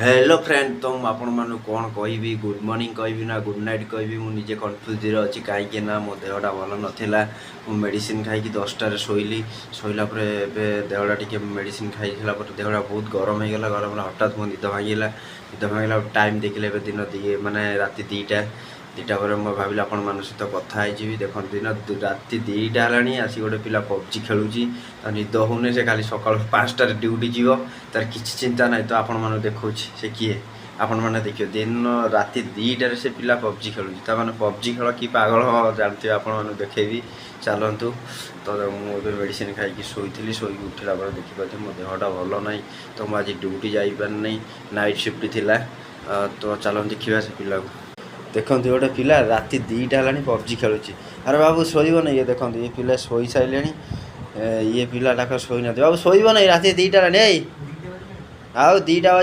Hello friend, ତ ମୁଁ ଆପଣମାନଙ୍କୁ କ'ଣ କହିବି? ଗୁଡ଼୍ ମର୍ଣ୍ଣିଂ କହିବି ନା ଗୁଡ଼୍ ନାଇଟ୍ କହିବି, ମୁଁ ନିଜେ କନଫ୍ୟୁଜରେ ଅଛି। କାହିଁକି ନା ମୋ ଦେହଟା ଭଲ ନଥିଲା। ମୁଁ ମେଡ଼ିସିନ ଖାଇକି 10ଟାରେ ଶୋଇଲି। ଶୋଇଲା ପରେ ଏବେ ଦେହଟା ଟିକେ, ମେଡ଼ିସିନ ଖାଇସାରିଲା ପରେ ଦେହଟା ବହୁତ ଗରମ ହେଇଗଲା। ଗରମ ହେଲା, ହଠାତ୍ ମୋ ନିଦ ଭାଙ୍ଗିଲା। ନିଦ ଭାଙ୍ଗିଲା, ଟାଇମ୍ ଦେଖିଲେ ଏବେ ଦିନ ମାନେ ରାତି 2ଟା। 2ଟା ପରେ ମୁଁ ଭାବିଲି ଆପଣମାନଙ୍କ ସହିତ କଥା ହେଇଯିବି। ଦେଖନ୍ତୁ, ଦିନ ରାତି 2ଟା ହେଲାଣି, ଆସି ଗୋଟେ ପିଲା ପବଜି ଖେଳୁଛି। ତା ନିଦ ହେଉନି। ସେ କାଲି ସକାଳୁ 5ଟାରେ ଡ୍ୟୁଟି ଯିବ, ତାର କିଛି ଚିନ୍ତା ନାହିଁ। ତ ଆପଣମାନଙ୍କୁ ଦେଖାଉଛି ସେ କିଏ, ଆପଣମାନେ ଦେଖିବେ। ଦିନ ରାତି 2ଟାରେ ସେ ପିଲା ପବଜି ଖେଳୁଛି। ତା ମାନେ ପବଜି ଖେଳ କି ପାଗଳ ଜାଣିଥିବେ। ଆପଣମାନଙ୍କୁ ଦେଖେଇବି, ଚାଲନ୍ତୁ। ତ ମୁଁ ଏବେ ମେଡ଼ିସିନ ଖାଇକି ଶୋଇଥିଲି। ଶୋଇକି ଉଠିଲା ପରେ ଦେଖିପାରୁଛି ମୋ ଦେହଟା ଭଲ ନାହିଁ। ତ ମୁଁ ଆଜି ଡ୍ୟୁଟି ଯାଇପାରିନି, ନାଇଟ୍ ସିଫ୍ଟ ଥିଲା। ତ ଚାଲନ୍ତୁ ଦେଖିବା ସେ ପିଲାକୁ। ଦେଖନ୍ତୁ, ଗୋଟେ ପିଲା ରାତି 2ଟା ହେଲାଣି ପବଜି ଖେଳୁଛି। ଆରେ ବାବୁ, ଶୋଇବ ନା? ଇଏ ଦେଖନ୍ତୁ, ଇଏ ପିଲା ଶୋଇ ସାରିଲେଣି। ଇଏ ପିଲାଟାକ ଶୋଇନାହାନ୍ତି। ବାବୁ, ଶୋଇବ ନାଇଁ? ରାତି 2ଟା ହେଲାଣି। ଏଇ ଆଉ 2ଟା ବାଜି